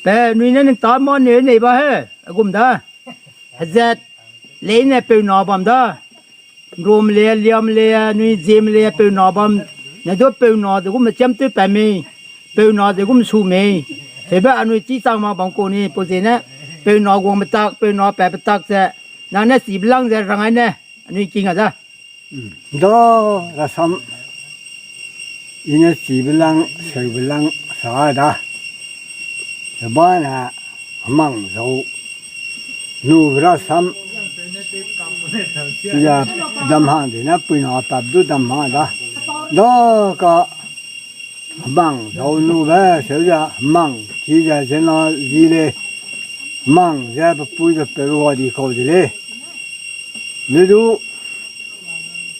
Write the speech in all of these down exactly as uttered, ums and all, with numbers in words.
Pe nui ne ning ta ma ne nei ba he, a gum da. Hezat, lei ne peu na bam da. Rom le, liam le, nui ziem le, peu na bam. Ne du peu na de gum chiam tew pa mei. Peu na de gum su mei. Hebe anui chi chang ma bam ko ni, po ze ne. Peu na guang betak, peu na pa betak ze. Na ne si belang ze rang ai ne. Anui king a da. Da, rasam, i ne chibe lang, seube lang, sa da. Ze ba ne, hemang zau, nube rasam, ya dam hang de ne, pui na tap du dam hang da. Da ka, hemang zau nube, seu ya, hemang, ki ze zena zi le, hemang ze pe pui ze pe rua di kau de le. Ne du,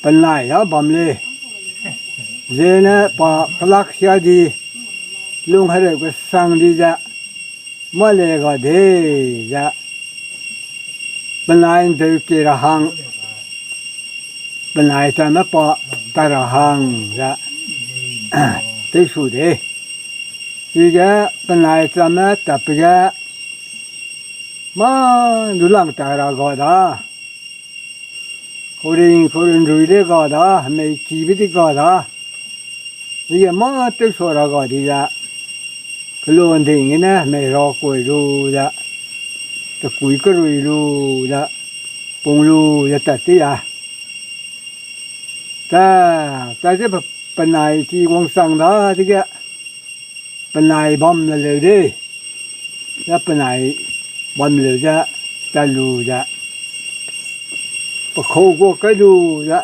penai a bam le. Zene pa kelak sia di, lung hereu kesang di ze, mâ le ga de ze, penai ndeu ke ra hang, penai ta me pa ta ra hang ze, tewsu de. Chige penai ta me tape ge, mâ du lang ta ra ga da. Kauring, kauring rui de ga da, hemei kibe di ga da. Dige mâ tewsua ra ga di ze. Kelu nding gene hemei ra kui lu ze. Tekui kerui lu ze. Pung lu ze tat ti a. Ta, ta ze pe, penai ki guangsang da dige. Penai bam le leu de. Ya penai bam leu ze, ta lu ze. Pe kau gua kai lu ze.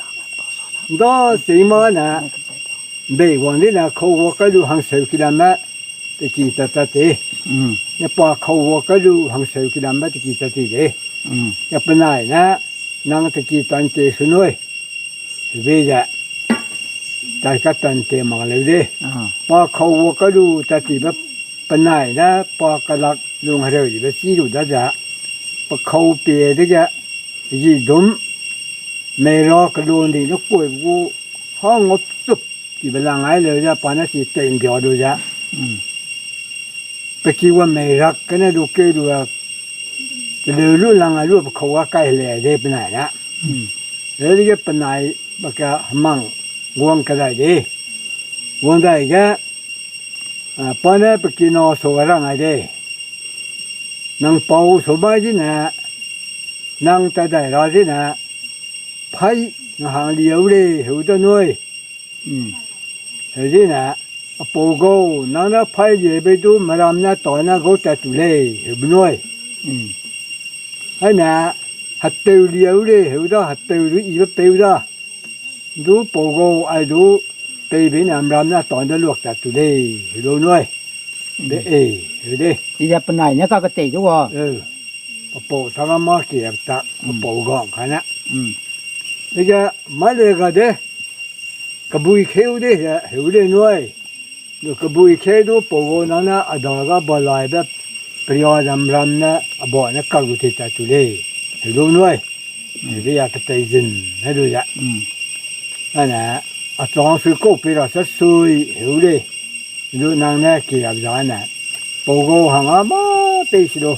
Nda sei ma ne, bei guang di ne kau gua kai lu hangseu kilamme, teki tat tat te. Ne pa kau gua kai lu hangseu kilamme teki tat ti de. Ya penai ne, nang teki tan te su nui. Hebe ze, tai ka tan te mak leu de. Pa kau gua kai lu tat tibe penai ne, pa kelak lung hereu dibe chi lu da ze. Pe kau pie dege, ji dum, mei ra kelu ndi ne kuibe gu, hang op chup, tibe lang ai leu ze, pa ne chi tei mbia lu ze. Pe ki wa mei rak gene lu keu lu a, teleu lu lang a lu pe kau ga kai le de penai ne. Re dege penai ba ka hemang guang kedai de. Guang dai ge, pa ne pe kina sa ga rang ai de. Nang pau sa bai zene, nang tadai ra zene, pai nang hang liau lei heu da nui. Hezene, apau gau, nang ne paî liebe du meram ne tâne gau tat tu lei, heube nui. Aine, heteu liau lei, heu da, heteu du ibe peu da. Du pau gau, ai du, peibe ne meram ne tâne luak tat tu lei, heu lu nui. Be e, heu de. Ide penai ne kaketei du a. Apau tâ ga mâ kie tak, apau gau kane. Ige, mâ le ga de, kebui keu de ze, heu lei nui. Du kebui keu du pau gau nang ne a da ga balaibe, peria ze meram ne, a ba ne kak lu tei tat tu lei, heu lu nui. Hebe a ketei zin, heu lu ze. Ane, a chang sui kau pei ra se sui, heu lei. Lu nang ne kie ra zane. Pau gau hang a mâ pei si lu.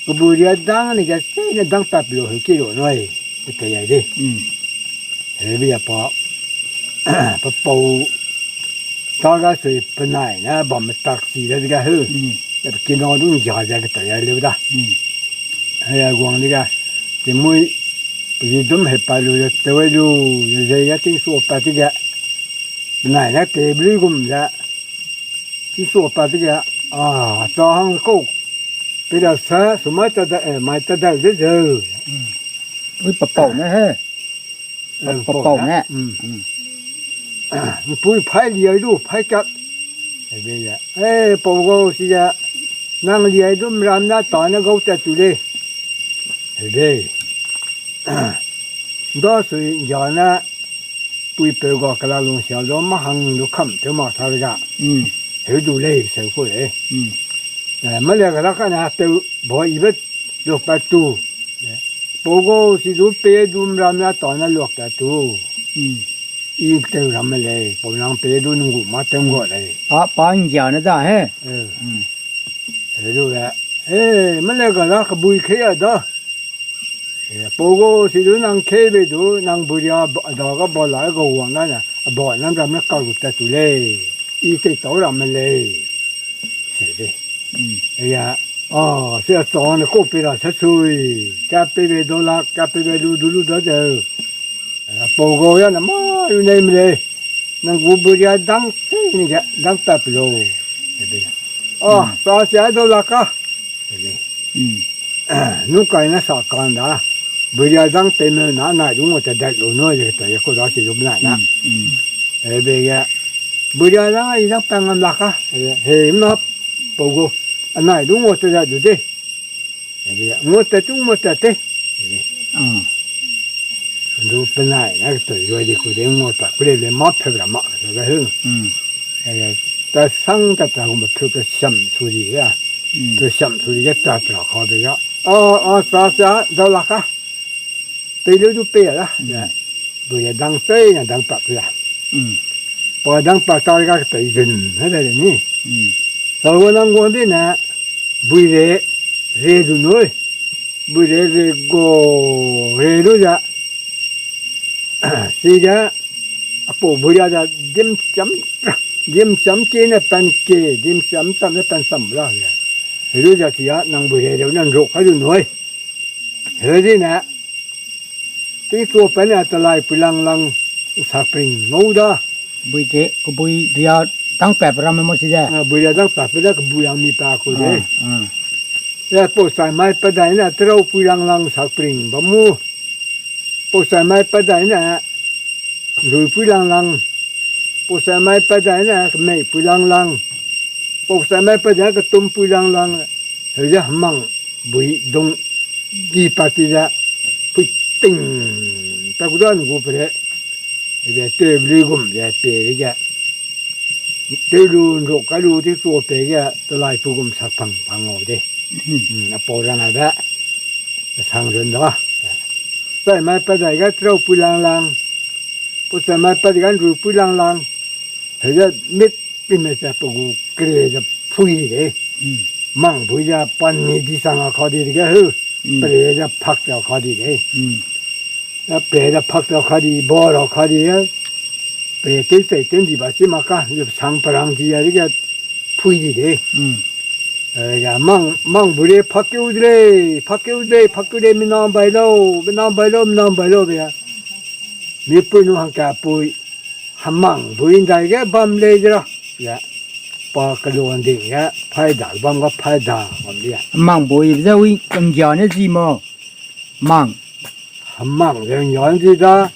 Kebui ria dang ne ge se ne dang tat pe lu heu ki lu nui. Pe tei ai de. Hebe a pa, pe pau, tâ ga sui penai ne bam metak chi de ga heu. Pe kina du nggia ze ketei ai leu da. Hei a guang de ga, timui, pe gi dum hei pa lu ze tew ai lu, ze ze ya tingsuapat ti ge. Penai ne tei be luigum ze, tingsuapat ti ge, a, cha hang kau, pei da se, su mai ta da, e, mai ta da de zeu. Ui, pe pau ne he. Pe pau ne. Mpui paî liai lu, paî kat. Hebe ze, e, pau gau si ze, nang liai du meram ne tâne gau tat tu lei. Hebe. Nda sui nggia ne, puipeu ga kela lungsia lu mâ hang lu kam tew mak ta de ga. Heu du lei seu ku lei. E, mâ le ga ra kane tew ba ibe luakpat tu. Pau gau si du pei du meram ne tâne luak tat tu. I tew ramme lei, pau nang pei du nung gu mâ tew ngga lei. Pa, pa nggia ne da he. Lu ge, e, mele ga da kebui kei a da. E, pau gu si du nang kei bei du, nang buria da ga ba la ga wang na ne, a ba nang ram ne ka gu tat tu lei. I tei tau ramme lei. Se de. Mm. Ya, a, se a chang ne ko pe ra se sui. Ka pe be do la, ka pe be lu du lu da de. A, pau gu ya na ma yu nei me lei. Nang gu buria dang te ni ge, dang tat pe lo. Se de. A, mm, sa se a do la ka. Ele. Mm. Nu kai na sa kan da. Buria dang pe me na nai du ngo te dat lu no ye te ye ko da si lu bena na. Mm, mm. E be ge. Buria dang ai dang pe ngam la ka. Ele. He na pau gu. A nai du ngo te dat lu de. Ele. Ngo te tu ngo te te. Ele. Ah. Ndu penai na ke toi roi di ku de ngau ta ku le le ma phe ra ma ke ga hu. Mm. Eh, ta sang ta ta gu ma phe ke siam su di ya. Mm. Phe siam su di ya ta ta kha de ya. A, a, sa sa da la ka. Pe lu du pe ya la. Mm. Ya. Bu ya dang sei na dang pa ya. Mm. Pa dang pa ta ga ke toi zun ha de ni. Mm. Sa gu nang gu bi na. Bui re, re du nui. Bui re, re go, re lu ze. Sige, a pau bui ra ze, dim cham, dim cham ke ne pen ke, dim cham cham ne pen sam ra ze. Lu ze sia, nang bui re, re nang ro ka du nui. He di ne, Ting chua pe ne telai pui lang lang sak pring ngau da. Bui de, kebui ria dang pa pe ramme mo si de. Ah, bui ria dang pa pe da kebui ang mi pa ku de. Ah, ah. Ya, pau sai mai pa dai ne terau pui lang lang sak pring ba mu. Pau sai mai pa dai ne lui pui lang lang. Pau sai mai pa dai ne kemei pui lang lang. Pau sai mai pa dai ne ketum pui lang lang. Heu ze hemang bui dung di pa ti ze pui ting pa ku da ngu pe re. Heu ze tew beli gum ze pe re ge. Tew lu nruk kai lu ting chua pe ge telai pui gum sak pang pa ngau de. Hmm. Hmm, a pau rang a be. Sang run da. Sai mai pa dai ga trau pui lang lang. Pau sai mai pa dai ga nrui pui lang lang. Heu ze mit Pime ze pe gu kere ze phui de. Mm. Mang bui ze pan ni di sang a kha di de ge heu. Mm. Pere ze phak ze kha di de. Mm. Na pere ze phak ze kha di, ba ra kha di ge. Pere tew chei tew di ba chi ma ka, ze sang perang di ya de ge phui di de. Mm. Eh, ya mang, mang bui le phak keu de lei, phak keu de lei, phak keu de lei, mina bai lau, mina bai lau, mina bai lau be ya. Mi pui nu hang ka pui. Hemang bui ndai ge bam lei ze ra, ya. Pa keluanding ge, paida bam ga paida bam di ya. Hemang bui ze wi kanggia ne zi mo. Mang. Hemang ze nggia ne zi da,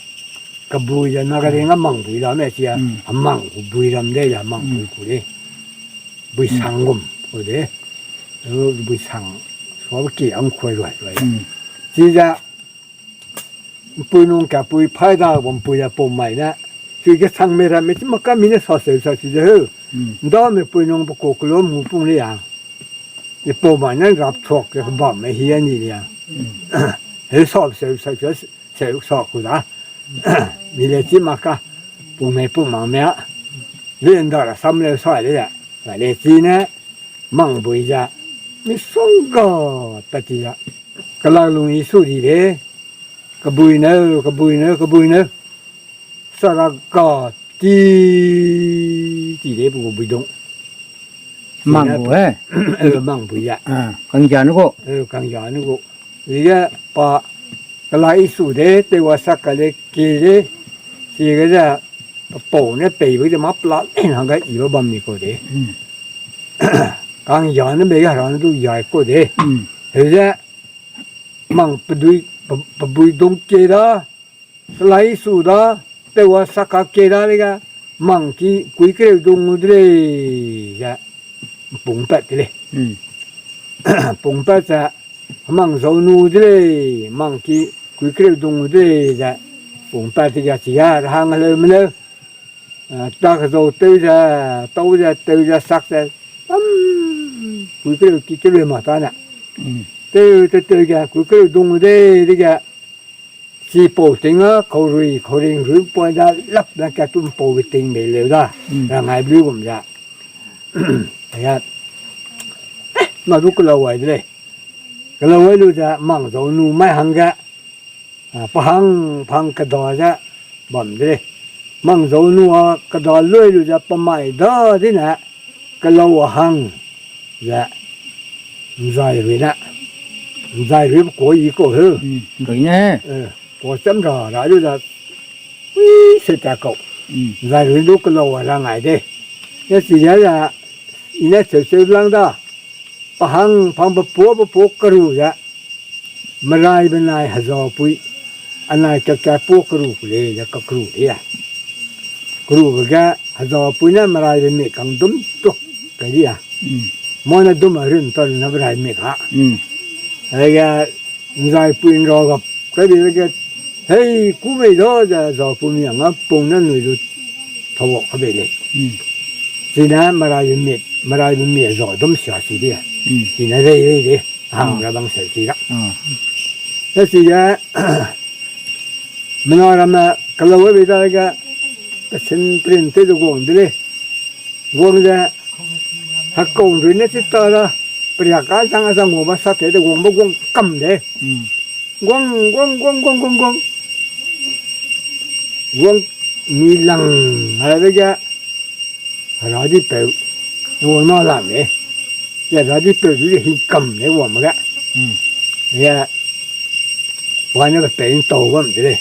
kebui ze na ga ring hemang bui la me sia. Mm. Hemang gu bui ram de ya, hemang bui ku de. Bui sang gum, ku de. Bui sang, sua ki ang khuai ruai ruai. Mm. Zi ze, Mpui nung ka pui paida bam pui a pau mai ne. Sui ge sang me ra me chi ma ka mi ne sa seu sa si ze heu. Mm. Nda me pui nung pe ko kelo mu pung le ya. Ye pau mai ne rap thuak ze bam me hi a ni le ya. Mm. Heu sa seu sa seu sa ku da. Mi le chi ma ka. Pung me pung mang me a. Le nda ra sam le sa le ya. Sa le chi ne. Mang bui ze. Mi song ga pa ti ya. Kela lung i su di de. Kebui neu, kebui neu, kebui neu. Sara ga ti, ti de bu bui dung. Mang bu, eh? Eh, mang bui ya. Ah, kang ja ne gu. Eh, kang ja ne gu. Ige pa kela i su de, tewa sak ka le ke de. Sige ze, pa pau ne pei bu de ma pla le hang ga i ba bam ni ko de. Hmm. Kang ja ne be ga ra ne du ya ko de. Hmm. Heu ze, mang pedui, pe-, pebui dung ke da, kelai su da, tewa saka ke da le ga, mang ki kui kereu dung u de lei, ya, pung pat de lei. Mm. Pung pat ze, mang zau nu de lei, mang ki kui kereu dung u de lei, ya, pung pat de ga, chi ga, ra hang leu me leu. Ah, tak zau tew ze, tau ze, tew ze, sak ze, am, kui kereu ki tew le ma ta ne. Mm. Tew, tew, tew ge, kui kereu dung de, de ge. Chi pau ting a, kau rui, kau ring rui, poi da, lap da, ka tum pau be ting be leu da. Mm. Ra ngai blu gum ze. Ya. Eh, Na du kelau ai de lei. Kelau ai lu ze Mangzau nu mai hangge, a, pa hang, pa hang keda ze bam de lei. Mangzau nu a keda lui lu ze pa mai da di ne, kelau a hang ze, nzai rui ne, nzai rui pe ko i ko heu. Mm, rui ne. Eh, ko cham ra ra lu ze, ui, se ta kau. Mm. Nzai rui du kelau a ra ngai de. Ya si ya ya, i ne cheu cheu lang da. Pa hang, pa hang pe po, pe po keru ze. Merai benai hezapui, anai kat kat po keru ku lei, ya ka keru lei ya. Keru be ge hezapui ne merai be mik kang dum tu, kai di ya. Mm. Mo ne dum a rin ta lu ne merai mik ha. Mm. Ai ga, nzai pui nra gap, kai di ge, hei, ku mei da, ze, hezapui mi a nga pung ne nui lu tawak ka bei lei. Mm. Chi ne merai be mik, merai be mik za dum sia si di ya. Mm. Chi ne rei rei di. Hang ra bang seu chi ra. Ah. Na chi ge, mena ramme kelau be da ge, pesin prin te de guang de lei. Guang ze, ha kong rui ne chi ta da, pria ka zang a zang guang ba sa te de guang ba guang kam de. Mm. Guang, guang, guang, guang, guang, guang. Guang mi lang, ha de ge, Heradipeu, wang na lam e. Ya heradipeu du hing kam ne wang ma ga. Hmm. Ya, pa ne pe ntau bam de lei.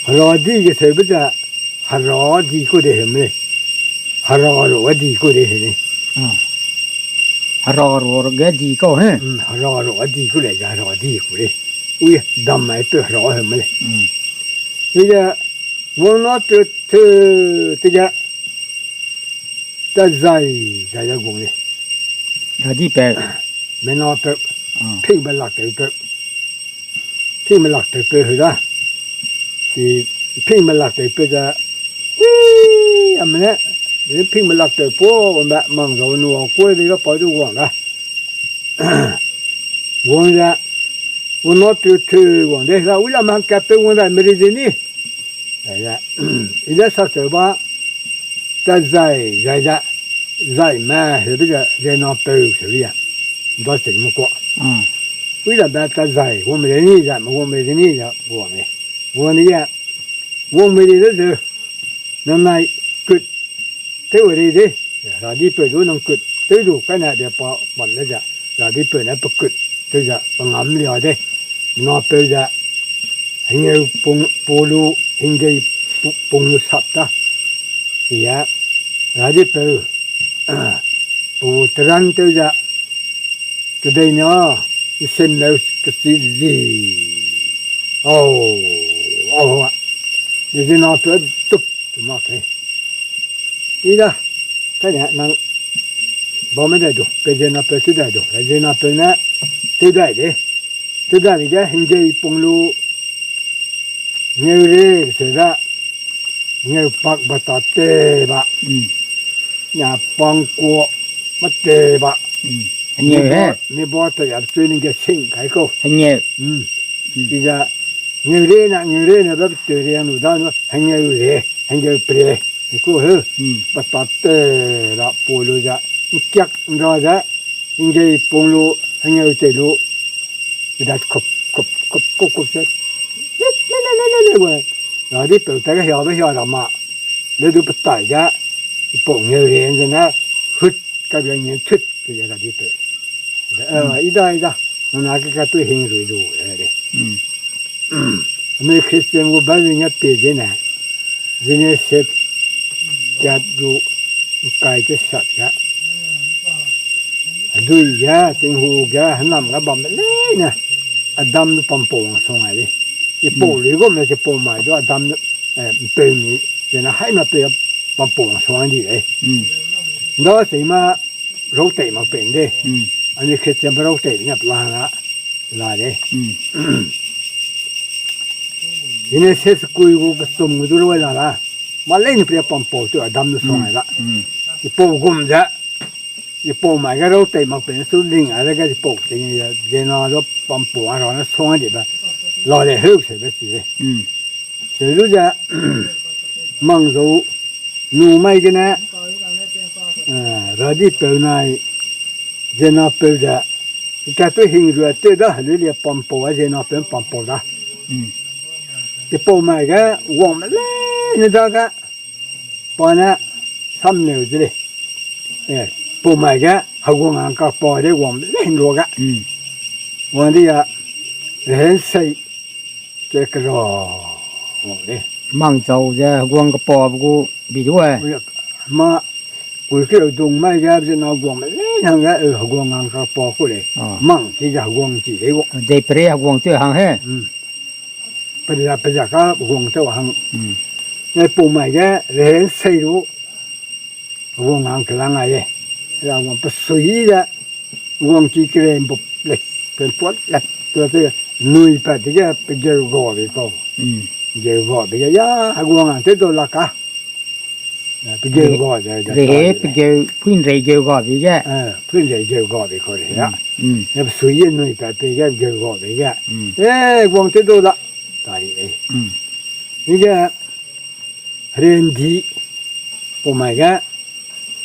Heradi ge seu be ze, heradi ku de hem lei. Hera ro a di ku de he lei. Hmm. Hera ro ge di kau he? Hmm, hera ro a di ku lei, ya heradi ku lei. Ui, dam mai pe hera hem lei. Hmm. Ui ya, Wang na teu teu te ge, ta zai, zai ya guang lei. Heradipeu. Menapeu. Ah. Ping be lak teu peu. Ping be lak teu peu heu da. Chi ping be lak teu peu da. Ui, a mene. Ping be lak teu po, wang be mang zau nu a kuai de ga pa du wang da. Wang ze, wang na teu teu wang de, ga ui la mang kat peu wang da meri de ni. Ai da, i da sa teu ba, ta zai, zai da, zai ma, he be ze, zai na peu se ri ya. Nda se mo kwa. Mm. Ui la ba ta zai, wang meri ni, zai ma wang meri ni, ya, wang e. Wang ni ya, wang meri de ze, nang nai kut, Tew rei de, heradipeu du nang kut, tew du kai na de pa bam le ze, heradipeu ne pe kut, tew ze pe ngam lia de, napeu ze, hengeu pung, pulu, hengei pu-, pung lu sap ta. Sia, heradipeu, pu teran tew ze, kedei na, nsem leu kesi zi. Au, au, a. De ze napeu tup, tu mak ke. I da, kai ne nang bam me dai du, pe ze napeu tu dai du, pe ze napeu ne tu dai de. Tu dai de ge hengei pung lu ngeu re se da, ngeu pak ba ta te ba. Mm. Na pang kua ma te ba. Mm. Hengeu he. Mi ba, mi ba ta ya chui ning ge sing kai ko. Hengeu. Mm. Mm. I da, ngeu re na, ngeu re na ba te re nu da nu, hengeu re, hengeu pre. Ni ku he. Hmm. Ba ta te ra pu lu ze, nkiak nra ze, hengei pung lu, hengeu te lu, i da kup, kup, kup, kup, kup ze, le, le, le, le, le, le, we. Heradipeu ta ge hia be hia ra ma. Le du pe tai ge, i pau ngeu re ze ne, hut, ka bia ngen tut, tu ze heradipeu. De, eh, hmm, i da, i da, nang na ke ka tu hing rui du, eh, de. Hmm. Anui Christian gu Bible ne pie de ne, Genesis kat gu kai ke sat ga. Dui ga, tinghu ga, hênam ga bam leine, Adam du pampau wang song ai lei. I pau, hmm, lui gum ne chipau mai du Adam du, eh, mpeu mi, zene haimna pe pampau wang song ai di lei. Hmm. Nda sei ma, rau tei mak pen de. Hmm. Anui Christian ba rau tei ne pela na la de. Hmm. Genesis kui gu kechum gu du rau la la. Ma lei ni pe pampau tu Adam du song ai la. Hmm. I pau gum ze. I pau mai ga rau tei mak pen su ling ai le ga i pau tei ni ze na du pampau a ra na song ai di ba. La le heu se be si de. Hmm. Seu lu ze, mang zau, nu mai gene, eh, heradipeu nai, Ziena peu ze, ka tu hing rua te da, helu lia pampau, a ziena peu pampau da. Mm. Te pau mai ge, wang me le, ne da ga, pa ne, sam neu de le. Eh, pau mai ge, heguang ang ka pa de, wang me le, hin rua ga. Mm. Wang de ya, rehen sei, ke kera, wang de. Mang chau ze, heguang ka pa bu gu, bi du ai. Ma, Kui keu dung mai ge, ziena guang me le nang ge, eh, heguang hang ka pa ku lei. Ah. Mang ki ze heguang chi lei gu. Dei pere heguang tew hang he. Mm. Pere, pere ka heguang tew hang. Mm. Ne pau mai ge, rehen sei ru. Heguang hang kelang ai lei. Heguang pe sui ze. Heguang ki kere mbup lei. Pe puat lei. Pe, pe, nui pa dige pe geu ga bi kau. Mm. Geu ga bi ge, ya, heguang hang tew dau lak ka. Eh, pegeu ga ze, ze re, ta he, le. Pegeu, puin rei geu ga bi ge. Eh, puin rei geu ga bi kau le, ya. Mm, mm. Ne pe sui ye nui pa pe ge geu ga bi ge. Mm. Eh, guang te do la. Ta ri, eh. Mm. Ni ge, rendi, pau mai ge,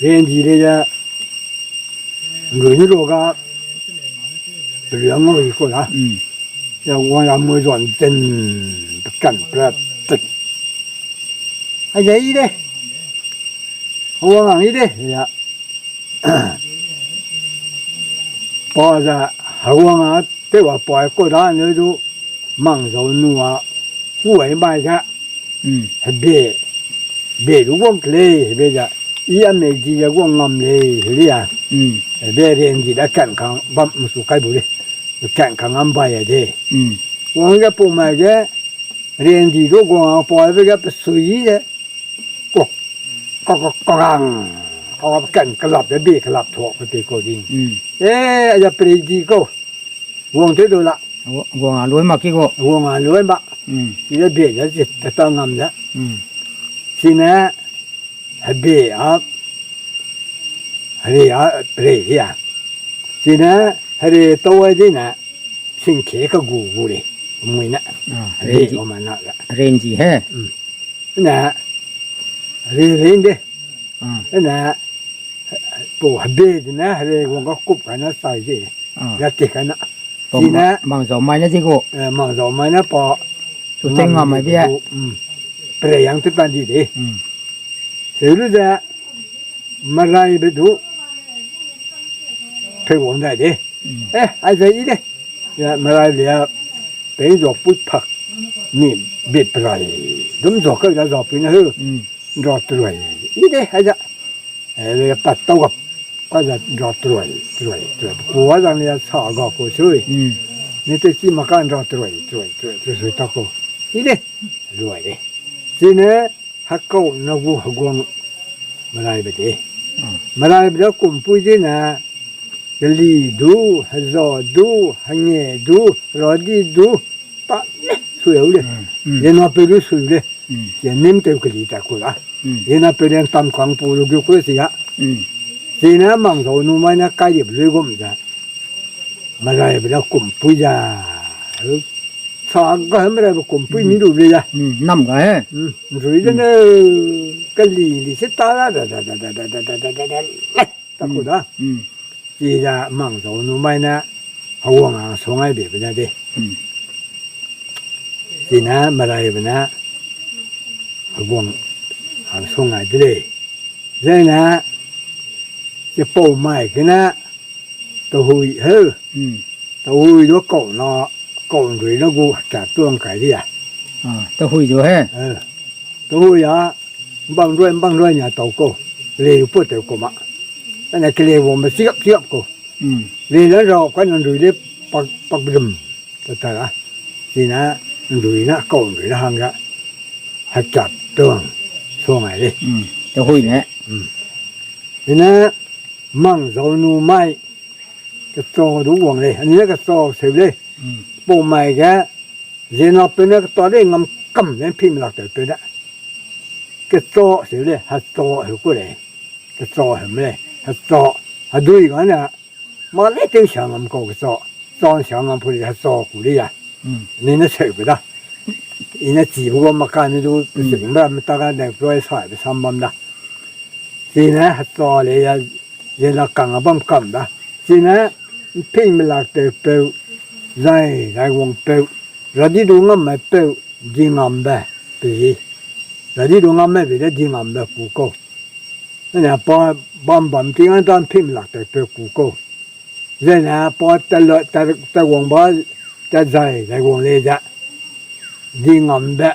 rendi le ya, nrui ni ro ga, Pelu ngau i ko la. Mm. Ya wang ya mui zuan zen, pekan pra tik. Ai ya i de. Wang ang i de, ya. Pa za, hawang a, te wa pa ko da ne du, mang zau nu a, hu ai mai ga. Mm. Hebe, be lu guang ke lei, hebe za, i a mei di za guang ngam lei, heli a. Mm. Hebe rendi da kan kang bam musu kai bu lei. Kan kang am bai a de. Mm. Wang ge pau mai ge, rendi du guang a pa be ge pe sui de. Ko, ko, ko, ko gang. Ko kan kelap de, be kelap thuak pe pe ko ding. Mm. Eh, a ya pe di ko. Guang te du la. Gu-, guang a lui mak ki gu. Guang a lui mak. Mm. Ki de be de, zi ta ta ngam de. Mm. Sine, hebe a, hebe a, pre ya. Sine, hebe tau ai di ne, singke ka gu gu le, mui ne. Ah, hebe rendi. Ko ma na ga. Rendi he. Mm. Ne, re, re de. Ah. Ne, pau hebe de ne, hebe guang ka kup ka na sai de. Ah. Ya te ka na. Pau sine, ma-, mang zau mai ne di gu. Eh, mang zau mai ne pa. Su te ngam mai bia. Mm. Pre yang te pan di de. Mm. Seu lu ze, merai be du. Pe wang dai de. Mm. Eh, ai zai i de. Ya, merai le ya, pe zo pui pak. Ni bit perai. Dum zo ka ya zo pui na hu. Mm. Nra truai. I de, ai za. Eh, le pat tau gap. Ka za nra truai, truai, truai. Ku wa zang le ya sa ga ku sui. Mm. Ni te chi ma ka nra truai, truai, truai, truai, truai ta ku. I de. Ruai de. Sine, Hakau na gu heguang meraibe de. Ah. Meraibe de kumpui de ne, keli du, heza du, hange du, radi du, ta ne, sui au le. Mm, mm. Ye na pe du sui le. Mm. Ye nim teu keli ta ku la. Mm. Ye na pe den tam kang pu lu gu ku si ya. Mm. Sine mang zau nu mai ne kai dip lui gum ze. Meraibe de kumpui za. Sa ga he meraibe kumpui mi lu le ya. Mm, nam ga he. Mm, nrui de ne, keli li se ta da, da, da, ta ku da. Mm. Chi da mang zau nu mai ne, hawang a song ai be be ne de. Mm. Chi ne meraibe ne, hawang a song ai de lei. Zai ne, chi pau mai ke ne, Tehui he. Hmm. Tehui du kau na, kau nrui na gu ka tuang kai di a. Ah, tehui du he. Eh. Tehui a, bang ruai, bang ruai nia tau ko. Le pu teu ko ma. Ana kele wang be sigap, sigap ko. Hmm. Le la rau ka na nrui le pak, pak brum. Ta ta la. Sina nrui na, kau nrui na hang ga. Hakap tuang. Suang ai le. Hmm. Tehui ne. Hmm. Sina Mang zau nu mai, kechau du wang lei, anui ne kechau seu lei. Mm. Pau mai ge, ziena peu ne kechau lei ngam kam lei, pim lak teu peu ne. Kechau seu lei, hechau heu ku lei. Kechau heu me lei, hechau, hedui ga ne, ma lei tew sia ngam kau kechau. Chang sia ngam pu lei, hechau ku lei ya. Mm. Ni ne seu ku da. I ne chi bu wang ma ka ni du, mm, sing ba me ta ga ne, ploi sai be sam bam da. Chi ne hechau lei ya, ziena kang a bam kam da. Chine, ’mping melak tewpeu, zai, zai wangpeu, radi du ngamme peu, di ngambe, pe zi. Radi du ngamme pe de di ngambe ku kau. Ene pa bam bam ting a da ’mping melak tewpeu ku kau. Zene pa ta lo, ta, ta wang ba, ta zai, zai wang lei ze. Di ngambe,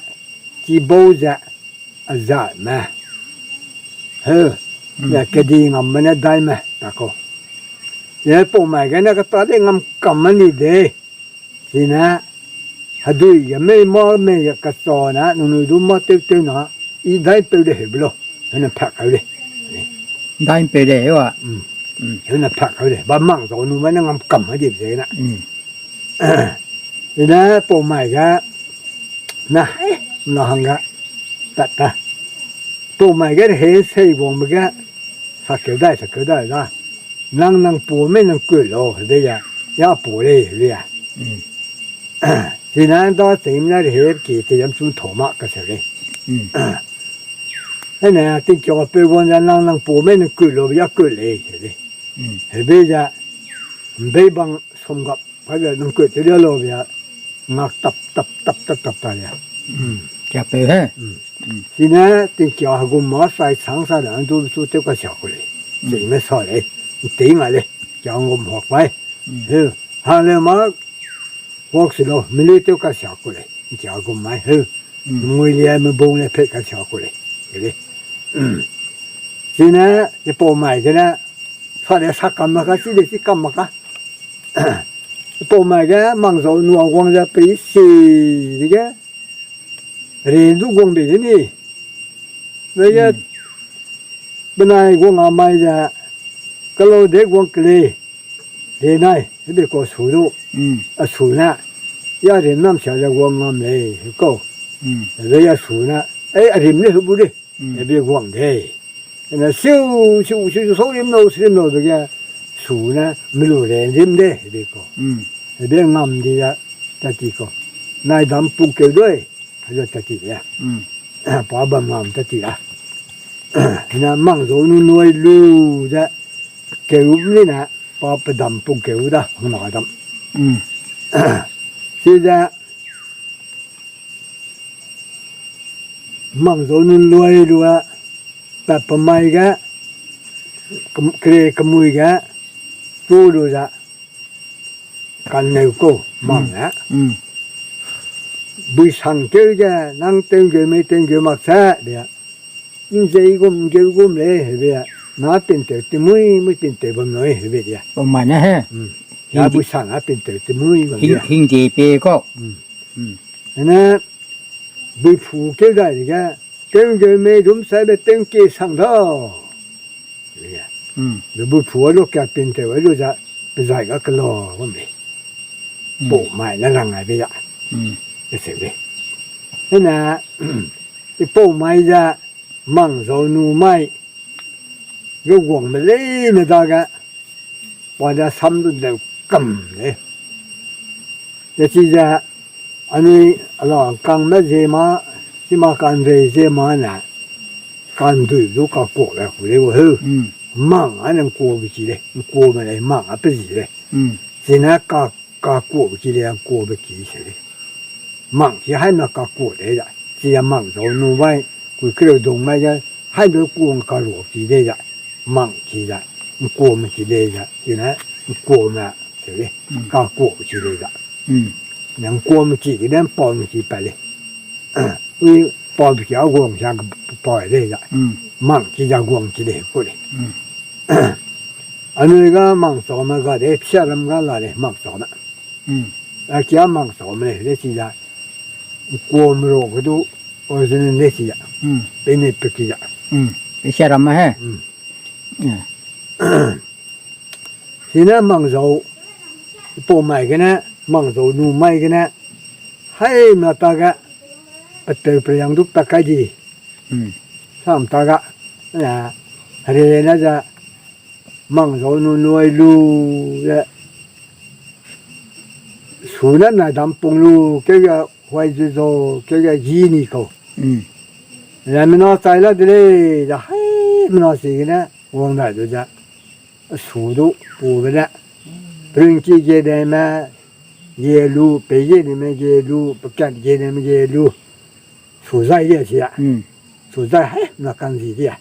ki bau ze, a zai me. Heu, Mm. ze kedi ngamme ne dai me, ta kau. Ze pau mai gene kata de ngam kam me ni de. Chine, hedui ge mei ma mei ge kachane, nungnui du ma tew tew na, i dai peu de heube lo, hene pak kau de. Dai peu de, hewa. Mm. Mm. Hene pak kau de, ba mang zau nu me ne ngam kam me di ze na. Mm. Ine pau mai ge, na, na hangge, tat ta. Pau mai ge he sei wangbe ge, sakeu dai, sakeu dai da. Nang nang pau mei nang kut lau, hebe ya, ya pau lei, hebe ya. Mm. Chine da teimna re he ki te yam chu thau ma kaseu lei. Mm. Ene, tingkeu peu wang ya nang nang pau mei nang kut lau, ya kut lei, hebe. Mm. Hebe ya, mbei bang som gap, pa ya nang kut te lia lau ya, ngak tap, tap, tap, tap, tap ta ya. Mm. Kia peu he? Mm. Mm. Chine, tingkeu hegum ma sai sang sa da, ndu chu tew kasia ku lei. Mm. Chine sa lei, ’ntei nga lei, kia ngum huak bai. Mm. Heu, hang le ma, huak si lau, meli tew kasia ku lei, ’nkia gum mai, heu. Mm. Ngui lia, mebung le pei kasia ku lei, ele. Mm. Chine, ze pau mai gene, sa de sa kam ma ka, si de si kam ma ka. Pau mai ge, mang zau nu a wang ze pei si, dege, re du guang bei de ni. Be ge, Mm. benai guang a mai ze, kalau de guang kele, re nai, hebe kau su du, Mm. a su ne, ya rim nam sia ze guang ngam lei, he kau. Mm. Be ya su ne, ei, a rim ne hebu de, Mm. hebe guang de. Ene siu, siu, siu, siu, sau rim nau, si rim nau, be ge, su ne, melu re rim de, hebe kau. Mm. Hebe ngam di ya, tati kau. Nai dam pung keu dui, Helo tat ti de. Mm. Pa bam ngam tat ti da. Hena mang zau nu nui lu ze, keu ni na, pa pedam pung keu da, hang na dam. Mm. Chide, mang zau nu nui lu a, pa pemai ge, kem-, kere kemui ge, tu lu ze, Kanneu kau, mang e. Mm. Bui sang keu ge, nang tew ngeu mei tew ngeu mak se, be. Nzei gum ngeu gum lei, hebe. Na pinteu, timui, mui pinteu bam nui, hebe de. Bam mai ne he. Mm. Na bui sang a pinteu, timui bam de. Hing, hing de pe kau. Mm. Mm. Hena, bui phu keu dai de ge, tew ngeu mei dum sai be tew ngke sang da. Be ya. Mm. Be bui phu a lu ka pinteu a lu za, pe zai ga kela bam be. Mm. Pau mai na rang ai be ya. Mm. Be se be. Hena, i pau mai za, mang zau nu mai. Ge guang me lei ne dage, pa da sam du deu kam lei. Dechize, anui ala kangme ziema, chima kanrei ziema ne, kandui du kakuabe ku lei gu heu. Mm. Mang a ne ngkuabe ki lei, ngkuame lei, mang a pe zi lei. Mm. Chine ka, kakuabe ki lei, ngkuabe ki se lei. Mang ki haimna kakua lei da. Chi a mang zau nu bai, kui kereu dung mai ge, haimbe kuang karuak ki lei da. Mang ki da. Ngkuame ki lei da. Chine ngkuame, se lei. Mm. Kakuabe ki lei da. Mm. Ne ngkuame ki ge ne mpaume ki pa lei. Ui paume ki a guang sia pa lei da. Mm. Mang ki da guang ki lei ku lei. Mm. Anui ga mang zau me ga de, psiaram ga la lei mang zau me. Mm. A kia mang zau me lei, lei chi da. Ngkuame ro ge du, original lei chi da. Mm. Pe ne pe ki da. Mm. Pe sia ram ma he. Mm. Eh. Chine mang zau, pau mai gene, mang zau nu mai gene, haimna ta ge, peteu periang du pa kai di. Mm. Sam ta ga, eh, hare na za, mang zau nu nui lu, eh, su ne na dam pung lu, keu ge huai zu zau, keu ge yi ni kau. Mm. Ra mena chai la de lei, da hai mena si gene, wang dai du za. su du pube ne. Prungki ge deme ge lu, pe ge deme ge lu, pekat ge deme ge lu. Su zai ge sia. Su zai he, na kan zi dia.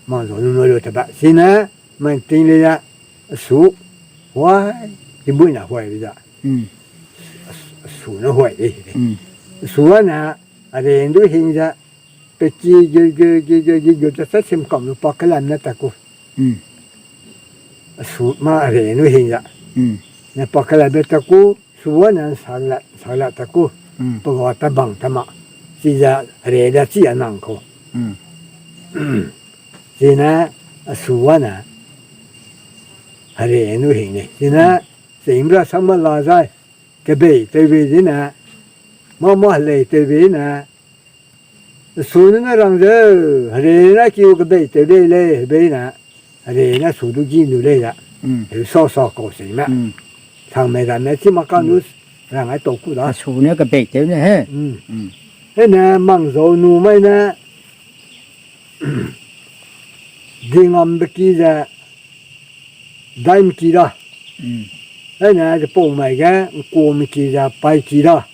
Mangzau nu lu te ba. Sine, mai ting le ya, su, huai, di bui na huai bi za. Su ne huai de. Su a ne, a re ndu hing ze, pe ki ge ge ge ge ge ge te sa sim kam lu pa kelam ne ta ku. Su ma a re nu hing ze. Ne pa kelam be ta ku, su a ne sak la, sak la ta ku. Pe ga ta bang ta ma. Chi ze a re da chi a nang ku. Chine, a su a ne, a re nu hing ne. Chine, ching ra sang ma la zai, kebei tew be zine, mâ mâ helei tew be ne, su ne ne rang ze, hare ne kiu kebei tew lei lei, hebei ne, hare ne su du gi lu lei da. Heu sa sa kau sei me. Sangmei ramme chi ma ka nu rang ai tau ku da. Su ne kebei tew ne he. Hene Mangzau nu mai ne, dingambe ki ze, daime ki da. Hene ze pau mai ge, ngkume ki ze, pai ki da.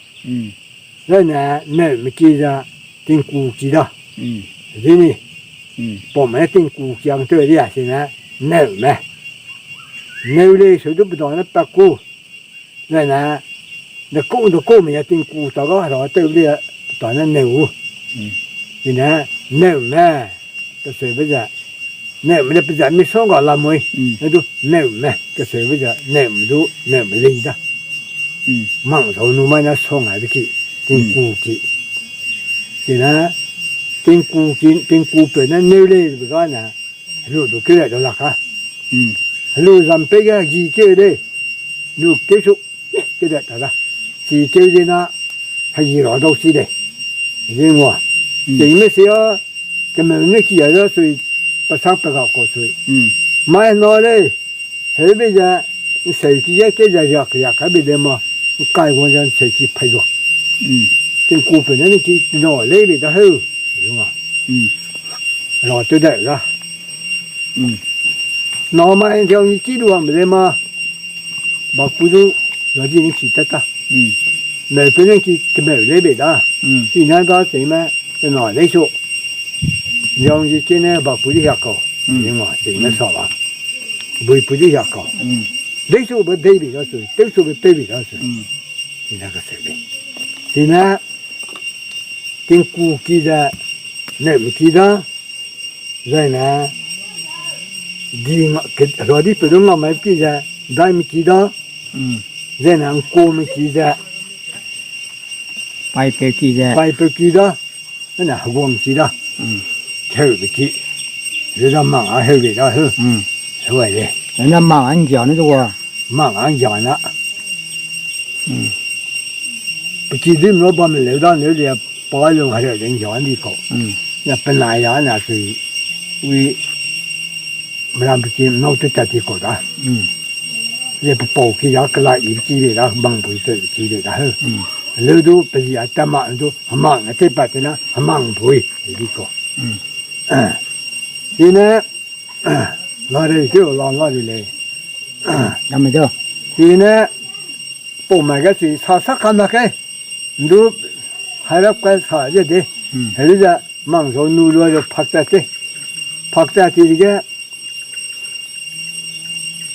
Hene, neume ki ze, tingku ki da. Zini, pau mai tingku ki ang tew ria sine, neume. Neu lei seu du pe da ne pa ku. Zene, de ku, de ku me ya tingku ta ga, ra tew le, ta ne neu. Ine, neume, keseube ze, neume le pe ze mi song ga lamui. Ne du, neume, keseube ze, neume du, neume lei da. Mangzau nu mai ne song aibe ki, tingku ki. Ine, tingku ki, tingku peu ne neu lei be ga ne, helu du keu dai dau lak ka. Helu zam pei ge hegi keu de. Lu keu su, keu dai ta da. Chi keu de na, hegi ra dau si de. Zingua. Ching me sia, kemeu ne ki a da sui, pa sang pe ga kau sui. Mai na lei, heube ze, nseu ki ge keu ze riak riak ka be de ma, nkai guang ze nseu ki pai dua. Tingku peu ne ne ki na lei be da heu. Zingua. Ra tew dai da. Na mai ndiang ni ki du wang be de ma. Baku du, ra di ne ki tat ta. Meupe ne ki kemeu lei be da. Ina da ching me, te na lei su. Ndiang ni ki ne baku di hiak kau. Zingua, ching me sa ba. Buipu di hiak kau. Dei su be dei be da su, tew su be tew be da su. Ina ka seu lei. Chine, tingku ki ze, neume ki da, zaine, di nga, ke, ra di pe du nga mai ki ze, daime ki da, zaine, ngkume ki ze, paipeu ki ze, paipeu ki da, zaine, heguang ki da, keube ki, ze da mang a heu bei da heu. Heu ai lei. Na mang a ngia ne du wa. Mang a ngia na. Pe ki dim lo bamme leu da neu le pa lung hereu de ngia ndi kau. Na penai ya na sui wi meram pe ki nâu tew tat ti kau da. Le pe pau ki ya kelai i pe ki bei da bang pui tew ki bei da heu. Leu du pe zi a ta ma du hemang a tew pat te na hemang pui di kau. Ine, larei keu la la di lei. Dame da. Ine, pau mai ge chi sa sa kam na ke. Ndu hairap kai sa ze de. Heli ze Mangzau nu lu ze phak tat te. Phak tat ti ge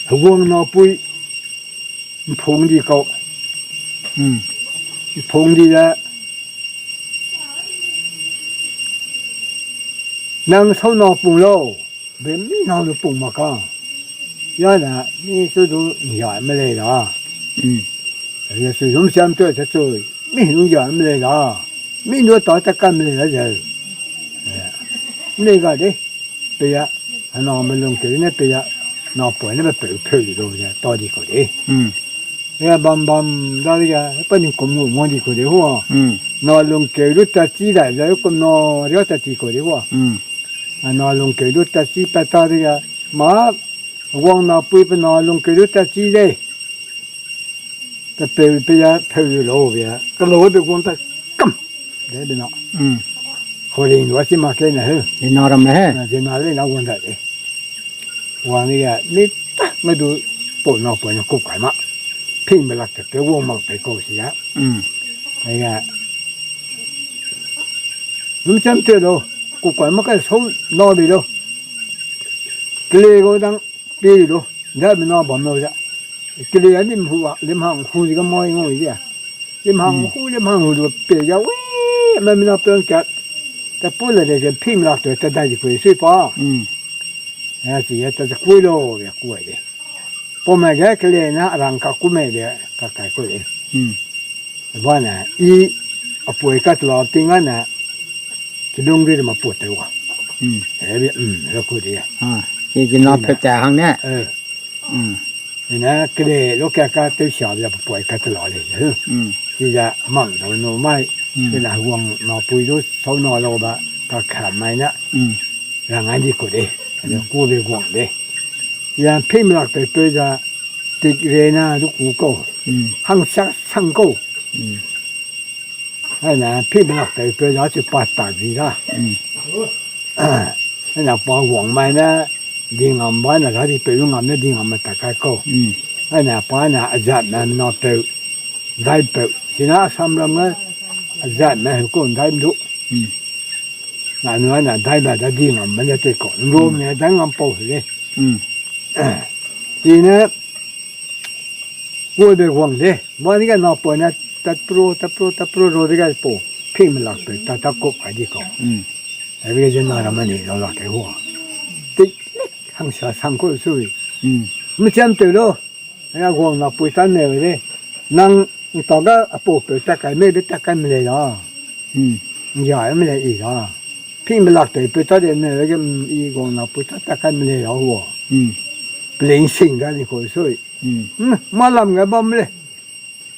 heguang napui mphung di kau. Mphung di ze nang sau na pung lau, be mi nang lu pung mak ka. Ya ne, mi su du ngia me lei da. Ya sui zum siam te, te sui, mi nu ngia me lei da. Mi nu ta ta kam me lei da ze. Nei ga de, pe ya, hena me lung keu ne pe ya, napui ne pe peu peu di lu ze, ta di kau de. Ya bam bam dadege, pa ning kum nu ngua di kau de hua. Na lungkeu du tat chi dai ze kum na ria tat ti kau de hua. Na lungkeu du tat chi pat ta dege, ma, wang napui pe na lungkeu du tat chi de. Pe peu pe ya, peu lu lau be ya. Pe lau be guang ta kam. De be na. Horing lu a chi ma ke ne heu. Zena ramme he. Zena lei na guang da de. Wang ge, mi ta me du pau na pau ne kup kai ma. Ping me lak te pe wang mak pe kau si ya. Mm. Ai ga. Num cham te lo, kup kai ma kai sau na bi lo. Kele go dang pi lo. Nda me na bam lo ya. Kele ya lim hu a, lim hang hu di ga mai ngau ya. Lim hang hu, lim hang hu lo pe ya we. Ma mi na pe kat. Ta pu le de je ping me lak te ta dai di ku sui pa. Mm. Ya chi ya ta ku lo ya ku ai de. Pau me ge kele na rang ka ku me de ka kai ku de. Mm. Ba ne, i a pui kat la ting a ne, kilung ri ma pu te wa. Mm. E bi, mm, lo ku de. Ah, ki, ki na pe ta hang ne. Eh. Mm. Ina kele lo ka ka te sia ya pui kat la le. Mm. Chi ya mang do no mai. Mm. Ina wang na pui do sau na lo ba ka ka mai na. Mm. Rang ai di ku de. Ina ku be wang de. Ya ping me lak te pe ya tik re na du ku kau. Mm. Hang sa sang kau. Mm. Ai na, ping me lak te pe ya chi pa tak di da. Mm. Ai na pa wang mai na, di ngam ba na, ra di pe lu ngam na, di ngam ma tak kai kau. Mm. Ai na pa na, a zat na, na pe, dai pe. Sina Assam ram na, a zat na, hu kau, dai du. Mm. Na nu ai na, dai ba da di ngam ma na te kau. Rom ne, dai ngam pau hu le. Mm. Sina, Kuabe wang de, ba ni ga na pau na, tat pro, tat pro, tat pro ro de ga pau, ping me lak pe, ta ta kop kai di kau. Mm. Ai be ge na ra ma ni lo lak te hua. Tik, hang sa sang kau sui. Mm. Mi cham te lo, ya wang na pui ta ne de. Nang, ta ga a pau pe ta kai me be ta kai me le la. Mm. Ya me le i la. Ping me lak te pe ta de ne ge, mm, i wang na pui ta ta kai me le la hua. Mm. Pling sing da ni kau sui. Mm. Mm, ma lam ga bam le.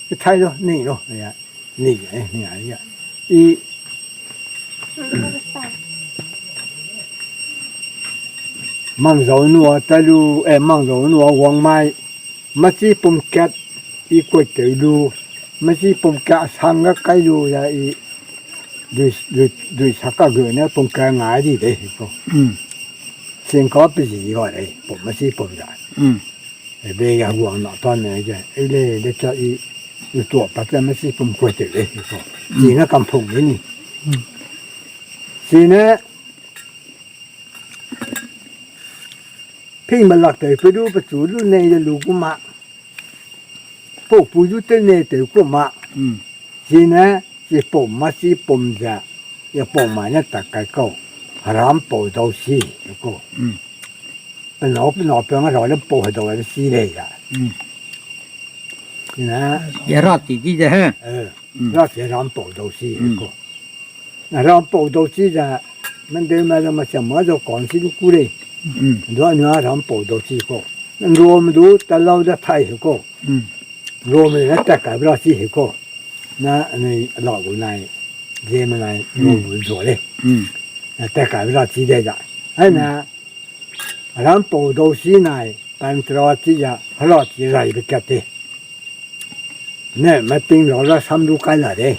Ke thai lo, ni lo, ya. Ni, eh, ni, ya. I Mangzau nua ta lu, eh, Mangzau nua wang mai. Machi pum kat i kuai teu lu. Machi pum kat sang ga kai lu ya i. Dui, dui, dui sa ka gu ne pum kat ngai di de ko. Mm. Sing ka pe zi ga de, pum machi pum da. Mm. E be ya wang na ta ne ge, e le, le cha i, i tuâ pa te machi pum kuai te le, i ko. Chi na kam phung le ni. Chi ne, ping me lak te pe du, pe chu lu nei de lu gu ma. Pau pu du te nei te gu ma. Mm. Chi ne, chi pum machi pum ze, ya pum mai ne ta kai kau. Heram pau dau si, ko. Mm. Pe nâu, pe nâu pe nga ra le pau hedau le si le ya. Mm. Na. Ya ra ti di de he. Eh, mm. Ra ti ram pau dau si ko. Na ram pau dau si za, men de ma da ma cham ma zo kon si du ku le. Mm. Dua na ram pau dau si ko. Nro me du ta lau da thai ko. Mm. Nro me na ta kai bra si ko. Na nei la gu nai. Je me nai, mm, nro bu zo le. Mm. Na ta kai bra si de za. Ai na. Mm. Ram pau dau si nai, pan tra chi ya, hera chi rai be kat te. Ne ma ting ra ra sam du kai la de.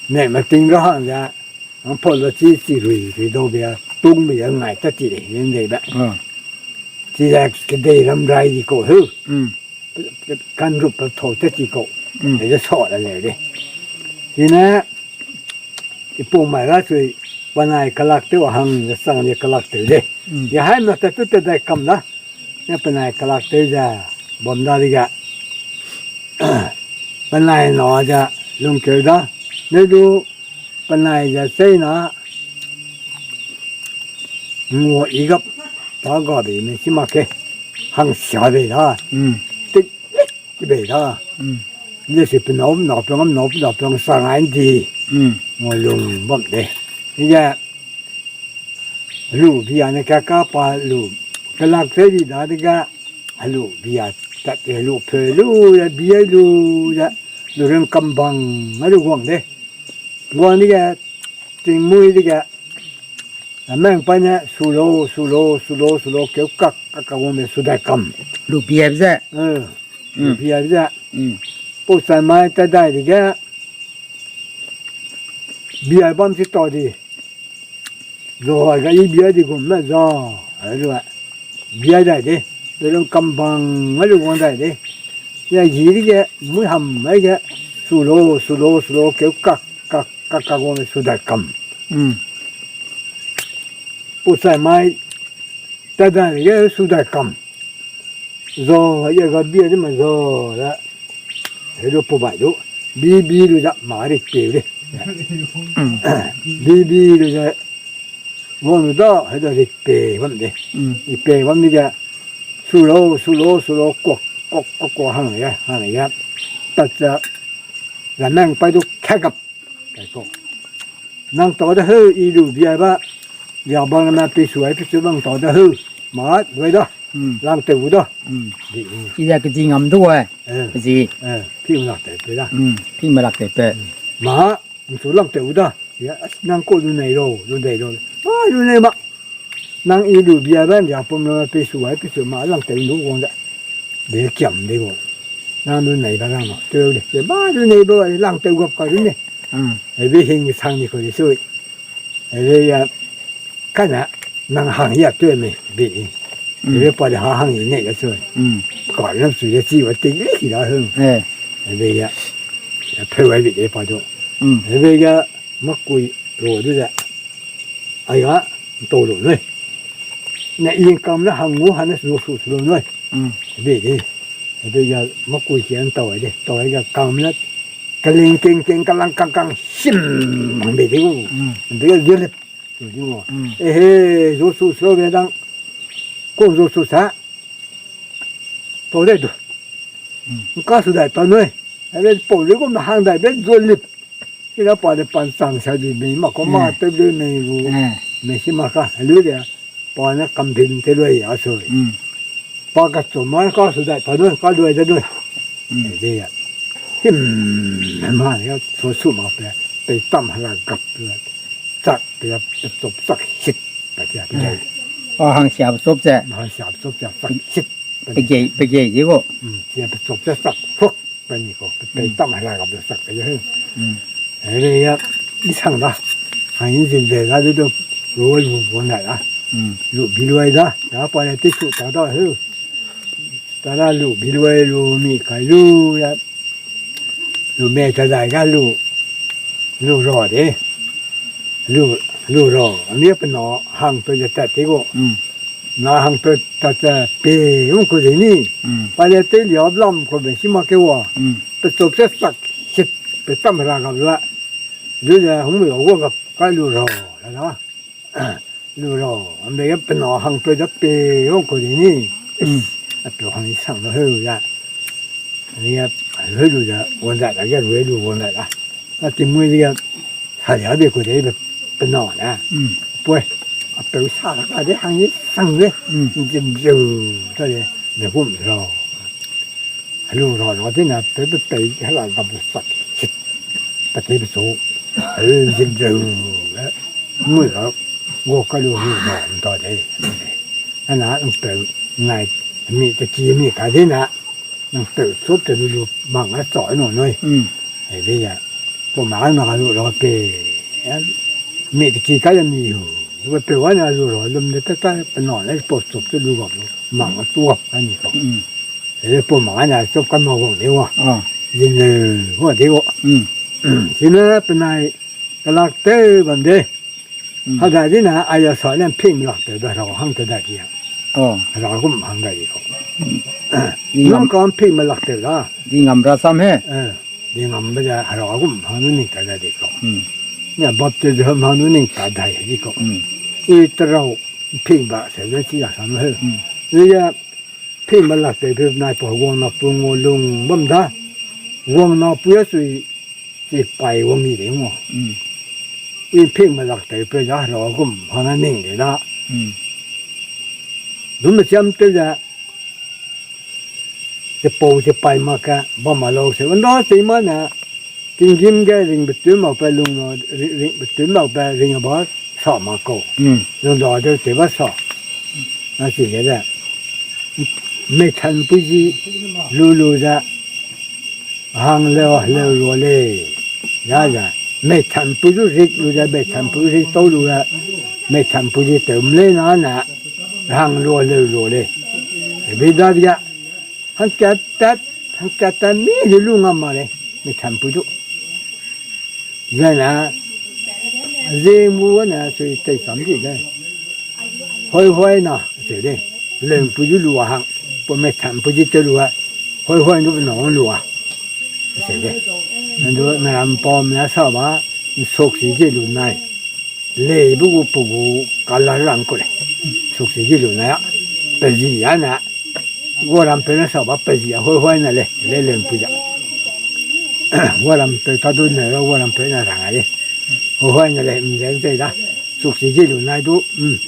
Ne ma ting ra hang ya, ang pau la chi chi rui, rui dau be ya, tung be ya ngai ta chi de, yin de be. Ah. Chi ya ke de ram rai di ko hu. Mm. Kan rup pe thau te ti kau. Mm. Ai de sa la le de. Ine, i pau mai ra sui, panai kalak tew a hang, de sang de kalak tew de. Mm. Ya hai ma ta tu te dai kam da. Ne panai kalak tew ze, bam da di ga. Panai na ze, lungkeu da. Ne du, panai ze chei na, ngua i gap, ta ga de me si ma ke. Hang sia de da. Mm. Tik, tik ti bei da. Mm. Nde si penau, nau peng, nau, nau peng sa ngai ndi. Mm. Ngua lung bam de. Ige, lu bia ne ka ka pa lu. Kalak te di da de ga. Helu bia tat te helu pe lu ya bia lu ya. Lu reng kambang, helu guang de. Guang di ga, ting mui di ga. A meng pa ne, su lo, su lo, su lo, su lo, keu kak, kak, kak, wang me su dai kam. Lu bia ze. Eh, lu bia ze. Mm. Pau sai mai ta dai di ga. Bia bam si ta di. Zo ga i bia di gum me za. Ai lu a. bia dai de, pelung kambang a lu wang dai de. Ya gi dige, mui ham mai ge, su lo, su lo, su lo, keu kak, kak, kak, kak wang su dai kam. Mm. Pu chai mai, ta dai ge su dai kam. Zo, ya ga bia de ma zo, la. He lu pu bai du. Bi, bi lu za, ma rik pe de. Mm. Bi, bi lu za, wang lu da, he da rik pe bam de. Mm. I pe bam de ga, su lo, su lo, su lo, kok, kok, kok, kok, hang ya, hang ya. Tat za, za nang pai du kagap. Kai ko. Nang tau da heu, i lu bia ba. Ya bang na pe su ai pe su bang tau da heu. Ma, wai da. Mm. Lang te u da. Mm. Di, mm. I ya ke di ngam du ai. Eh. Zi. Eh, pi lak te pe da. Mm. Pi me lak te pe. Mm. Ma, nang su lang te u da. Ya, as nang ko lu nei lo, lu dei lo. Ah, lu nei ma. Nang i lu bia ba, ya pum lo pe su ai pe su ma lang te u lu wang da. Be kiam de go. Nang lu nei ba lang ma. Te de. Be ba lu nei ba lang te u gap ka lu nei. Mm. E be hing sang ni ko de sui. E be ya, kana, nang hang ya teu me, be. Mm. E be pa de ha hang i ne ya sui. Mm. Ka lam sui ya chi wa te li ki da hung. Eh. E be ya, ya pe wa be de pa do. Mm. E be ya, ma kui ro du da. Ai ga, to lo noi. Na i kam na hang ngu ha na su su su lo noi. Mm. Be de. E be ya, ma kui ki an tau ai de. Tau ai ga kam na, kaling keng keng kalang kang kang sim hang be de gu. Mm. Be ya, de le. Su di gu. Mm. E he, zo su su be dang. Kong zo su sa. Tau dai du. Mm. Ka su dai ta noi. E be pau le gu ma hang dai be zo lip. Kina pa de pan chang sa di mei ma ko ma te de mei gu. Eh. Mei si ma ka. Lu de. Pa ne kam bin te lui a sui. Mm. Pa ka chu ma ka su dai pa noi, ka lui de noi. Mm. E de ya. Him, ma ya, so su ma pe, pe tam hera gap le. Chak pe ya, pe chop chak hit. Pa ya, pe ya. Eh. Pa hang sia pe chop ze. Hang sia pe chop ze, chak hit. Pe gei, pe gei de go. Mm, ya pe chop ze chak hok. Pe ni ko, pe, pe tam hera gap le sak pe ye he. Mm. He le ya, i sang da. Hang i zin ze da de do, lu lu wang dai da. Mm. Lu bi luai da. Ya pa le te su ta da he. Ta da lu bi luai lu mi kai lu ya. Lu me ta dai ga lu. Lu ro de. Lu, lu ro, a mi pe na hang pe ze tat te gu. Mm. Na hang pe tat ze pe, ung ku ze ni. Mm. Pa le te liab lam ku be si ma ke wa. Mm. Pe chop se sak sit pe tam ra gap la. Lu ze hung lu wa gap kai lu ro, la da. Lu ro, a mi pe na hang pe ze pe, ung ku ze ni. Mm. A pe hang i sang lo heu ya. Ni ya, heu lu ze, wang dai la, ya lu lu wang dai la. A ti mui ya, sa ya be ku de be, pe na na. Mm. Poi, a peu sa la ka de hang ni sang de. Mm. Ni zin zeu, ta de, de gum ro. Lu ro ro de na, pe pe pe, ha la gap sak. Sit. Pa te pe so. Heu zin zeu, le. Mui ro, wo ka lu lu ro, ta de. Ana, peu, nai, mi te ki mi ka de na. Nang peu chop te lu lu mang a chau no noi. Mm. He be ya. Pau ma na lu ro pe. Ya. Mi te ki ka ya mi hu. Wa peu wa na lu ro lum de ta ta pe na le pau chop te lu gap lu. Mang a tu gap ka ni ko. Mm. He le pau ma na chop ka ma wang de wa. Ah. Zin le wa de wa. Mm. Sine pe nai ka lak te bam de. Mm. Ha dai di na, a ya sa ne ping lak te da, ra hang te dai di ya. Oh. Ra gum hang dai di ko. Mm. Di ngam, nung kam ping me lak te da. Di ngam ra sam he. Eh, di ngam be da, ra gum hang nu ning ta dai di ko. Mm. Ni a bap te de hang nu ning ta dai di ko. Mm. I te rau ping ba se de chi ya sam he. Mm. Ni ya Ping me lak tei pe nai pa guang na pu ngau lung bam da. Guang na pu ya sui, chi pai wang mi de ngau. Mm. I ping me lak tei pe da ra gum hana ning de da. Mm. Dum me chiam tei da. Chi pau chi pai mak ka, bam ma lau se. Wanda chi ma na, Tinggîm ge ring betun mak pe lung na, ri-, ring betun mak pe ring ba sa mak kau. Mm. Lung da de te ba sa. Na chi ge de. Meithan puji lu lu ze. Hang leu, leu lu le. Ya ze. Meithan puji rik lu ze, meithan puji rik tau lu ze. Meithan puji tew mle na na. Hang lua leu lua lei. Be dadege, hangkat tat, hangkat tat mi de lu ngam mak lei, mi thampui du. Zene, zingbu ne sui tei sam di de. Hoi hoi na, se de. Leumpui du lu a hang, pe mi thampui di te lu a. Hoi hoi du pe na lu a. Se de. Ndu na ram pam na sa ba, nsuk si di lu nai. Leibe gu pe gu kala rang ku lei. Suk si di lu na ya. Pe zi a na. Guarampeu ne sa ba pe zi a hoi hoi na lei. Lei leumpui za. Guarampeu ta du ne ga guarampeu na rang a lei. Hoi hoi na lei, mze zei da. Suk si di lu nai du, mm.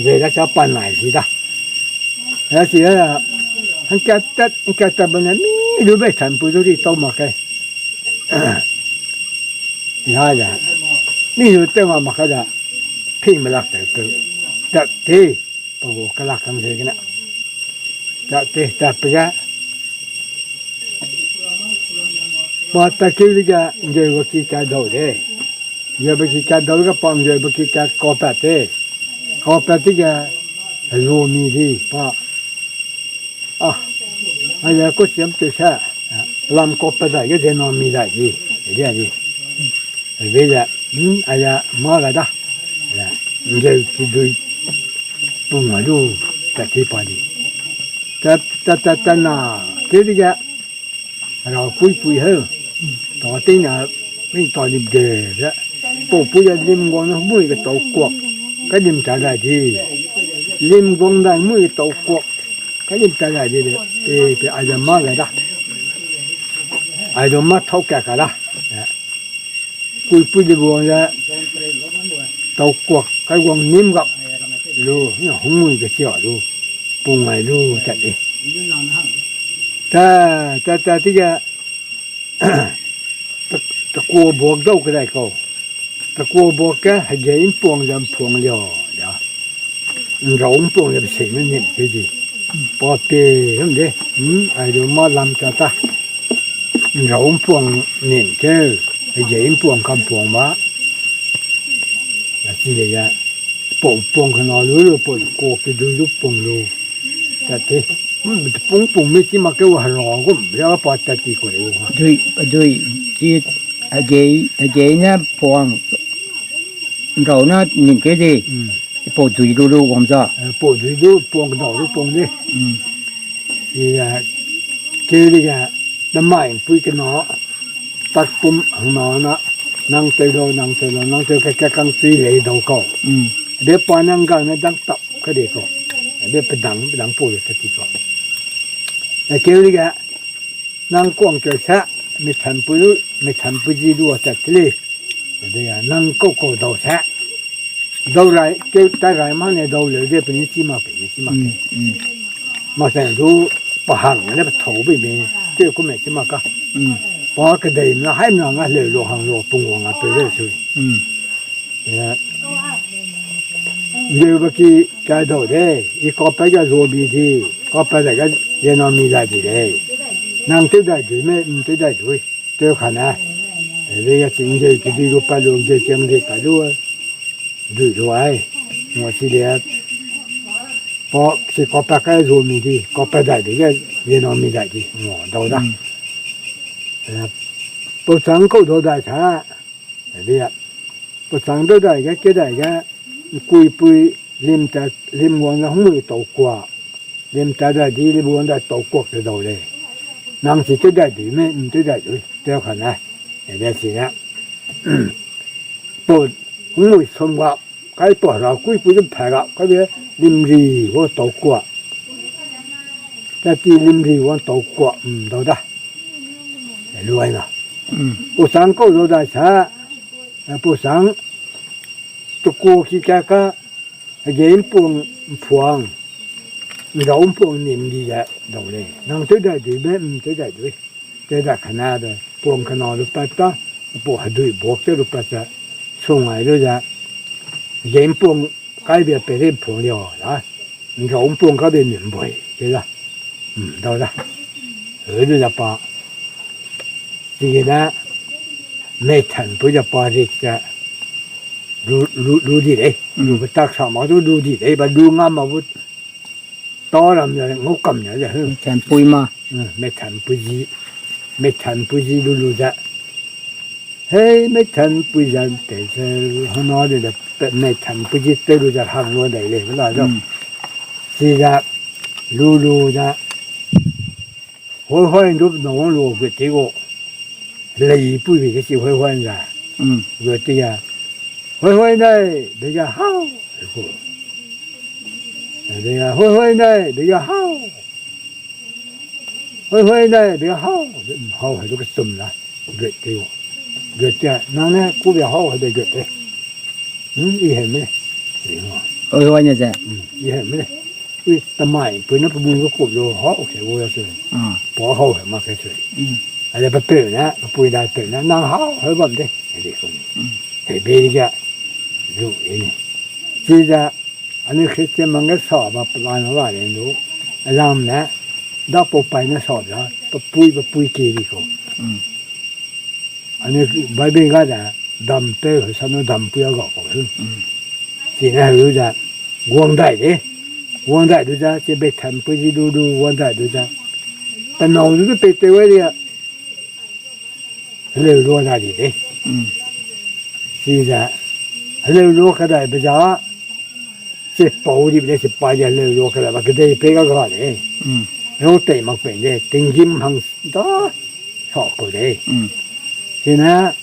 Zei da cha pa nai si da. Ya si ya, hangkat tat, hangkat tat bane mi lu bei thampui du ri tau mak kai. Ya ya. Mi lu tew ma mak kai da. Ping me lak tew peu. Tat te. Pa gu kalak kang ze gene. Tat te, tat pe ga. Pa tat keu dege, ngeube ki ka dau de. Ngeube ki ka dau ge pa ngeube ki ka kaupat te. Kaupat dege, lu mi di pa. Ah, aia ku siam te sa, lam kau pe dai ge ze na mi dai di, di a di. Be ze, hmm, aia ma ga da. Ngeu ki dui pung a lu, ta ti pa di. Ta, ta, ta, ta na, ke di ge, ra kui pui heu. Ta te na, ring ta di ge, ze. Pau pui a lim guang na mui ge tau kuak. Ka lim ta dai di. Lim guang dai mui ge tau kuak. Ka lim ta dai di de, pe, pe, aia ma ga da. Ai du ma thau ka ka da. Kuipui de guang ze, tau kuak, kai guang nim gap. Lu, na hungmui ge chia lu. Pung ai lu, tat di. Ta, ta, ta, ti ge, ta, ta kua buak dau ke dai kau. Pe kua buak ge hegei mpuang ze mpuang lia, ya. Nrau mpuang ze besei ne nim keu di. Pa pe, hum de, hmm, ai du ma lam ta ta. Nrau mpuang nim keu, hegei mpuang ka mpuang ma. Ya chi le ya. Pau mpuang kena lu lu, pau kua ke du lu pung lu. Ta te. Hmm, pung pung me chi ma keu hera gum, ya pa ta ti ku le u ha. Dui, dui, chi, hegei, hegei ne puang, nrau ne nim keu di. Hmm. Pau dui lu lu wang za. Eh, pau dui lu puang dau lu puang di. Hmm. I, eh, keu di ga, na mai pui kena, tak pum hang na na, nang teu lau, nang teu lau, nang teu ka, ka kang tui lei dau kau. Hmm. De pa nang ga ne dang tap ka de kau. De pe dang, pe dang pau de ta ti kau. Eh, keu di ga, nang kuang keu sa, mi thampui lu, mi thampui ji lu a tat te lei. Dege nang kau kau dau sa. Dau rai, keu tai rai ma ne dau leu de pe ni chi mak pe ni chi mak. Mm, mm. Mak sa du pa hang ne pe thau bei me, keu ku me chi mak ka. Mm. Pa kedei na hai na nga leu lu hang lu pung wang a pe leu sui. Mm. Ya. Ngeube ki ka dau de, i kau pa ga zo bi di, kau pa da ga ye na mi dai di lei. Nang tew dai dui me, n tew dai dui. Tew kane, e, be ya chi ngeu ki dui lu pa lu, ngeu kiang dui pa lu, dui lu ai. Ngua chi le, pa, chi kau pa kai zu mi di, kau pa dai di ge, ye na mi dai di, ngua dau da. Mm. E, pau chang kau dau dai ta, e, be ya, pau chang dau dai ge, ke dai ge, kuipui, lim ta, lim wang na hungmui tau kua. Lim ta dai di, lim wang dai tau kuak te dau lei. Nang chi tew dai di me, n tew dai di, tew kane. E, be chi ne. Pau, hungmui som ga, kai pau ra kuipui lim pa ga, kai be lim ri wang tau kua. Ta ti lim ri wang tau kua, mm, dau da. E, lu ai na. Mm. Pau chang kau dau dai sa, e, pau chang, tu kua ki ka ka, Hegei mpuang mpuang, nrau mpuang nim di ze dau lei. Nang tew dai dui me, n tew dai dui. Tew dai kane be, puang kena lu pat ta, pau hedui buak tew lu pat ze, sung ai lu ze, hegei mpuang kai be pere mpuang lia da. Nrau mpuang ka be nim boi, ke da. Mm, dau da. E lu ze pa. Chigene, mei than pui ze pa rik ze, lu, lu, lu di lei. Mm. Lu betak sa ma du lu di lei, ba lu ngam ma bu ta ram ze, ngau kam ne ze, he. Metan pui ma. Mm, metan pui zi, metan pui zi lu lu ze. Hei, metan pui zan te ze, hana de de, pe-, metan pui zi te lu ze hang lu dai lei, bela ze. Mm. Zi ze, lu lu ze. Hoi hoi ndu na wang lu gu ti gu. Lei pui bi ke si hoi hoi nda. Mm. Gu ti ya. Hoi hoi nai, be ya hau. Gu. Be ya hoi hoi nai, be ya hau. Hoi hoi nai, be ya hau. Hau hai du ke sum la. Gu ti gu. Gu ti ya, nang ne ku be hau hai de gu ti. Hmm, i he me. Hoi hoi ne ze. Hmm, i he me. Ui, tamai, pui ne pe mui ge kup lu hau ke gu ya se. Ah. Pa hau he ma ke se. Mm. Ale pe peu ne, pe pui dai peu ne, nang hau he bam de. He de ku. Mm. He be de ge. Lu e ni. Chi da, ane Christian mang ge sa ba plan wa le lu. Alam ne, da pau pai ne sa da, pe pui, pe pui ke di ku. Mm. Ane Bible ga da, dam peu, sa nu dam pui a ga ku. Mm. Chi ne lu da, guang dai de. Guang dai du da, chi be tan pui zi du du guang dai du da. Pe nau du pe te we de. Heleu lua da di de. Mm. Chi da, heleu lua ka dai be da. Chi pau di be de, chi pai di heleu lua ka dai ba, kedei pe ga ga de. Mm. Rau tei mak pe de, tinggîm hang da. Sa ku de. Mm. Chi ne,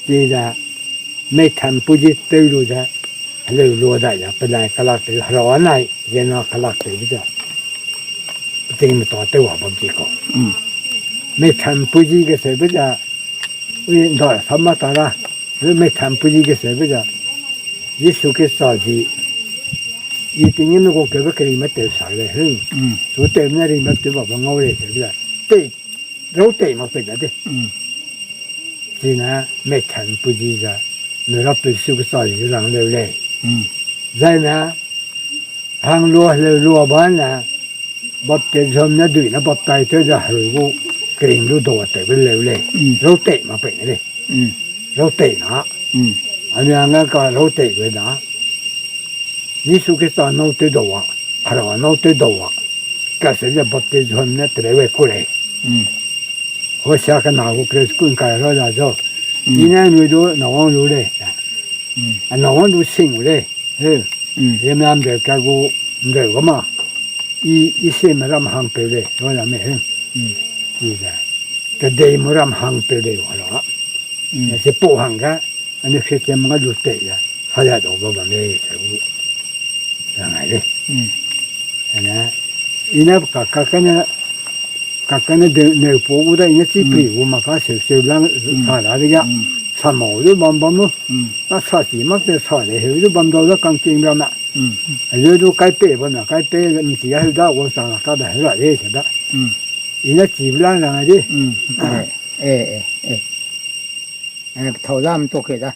chi da, mei tan pui zi teu lu ze, heleu lua dai ze, pe nai kalak teu, hera nai, ze na kalak teu be ze. Pe ting me ta teu wa bam chi ku. Mm. Mei tan pui zi ge se be ze, ui, nda sam ma ta ra, mei tan pui zi ge se be ze. Jisu Khrista zi, i tinggîm ne gu ke be keri me teu sa le, hu. Mm. Su teu ne ri me teu ba ba ngau le se be ze. Tei Rau tei mak pei da de. Mm. Chi ne, mei tan pui zi ze, mi ra pui su ke sa zi rang leu lei. Mm. Zai ne, hang lua heleu lua ba ne, baptism ne dui ne baptize teu ze herui gu, kering lu dau teu be leu lei. Mm. Rau tei mak pei ne lei. Mm. Rau tei na. Mm. Ane hang ka rau tei be na. Jisu Khrista nâu tew dau a, hera nâu tew dau a, kase ze baptism ne teleu we ku lei. Mm. Hosia kena gu Khrista kun kai ra da zo. Mm. I ne nui du na wang lu lei. Mm. A na wang du sing u lei. He. Mm. Ye me am de ka gu, de ga ma. I, i se me ram hang peu lei, ro la me he. Mm. I da. Kedei me ram hang peu lei wa la. Mm. Ze pau hang ga, Ane Christian manga lu tei ya, haya dau ba bam lei, se gu. Rang ai lei. Mm. Ane, i ne ka, ka kane, ka kane de, neu pau gu da, i ne chi Mm. pri gu ma ka seu, seu lang, Mm. sa da de ya. Mm. Sa mau lu bam bam lu. Mm. Na sa si mak te sa le, heu lu bam dau da kang ting bam na. Mm. Heu lu kai pe bam na, kai pe, mi chi ya heu da, gu sa na ka da, heu la de, se da. Mm. I ne chi blang rang ai de. Mm. Eh, eh, eh, eh. Eh, thau lam to ke da.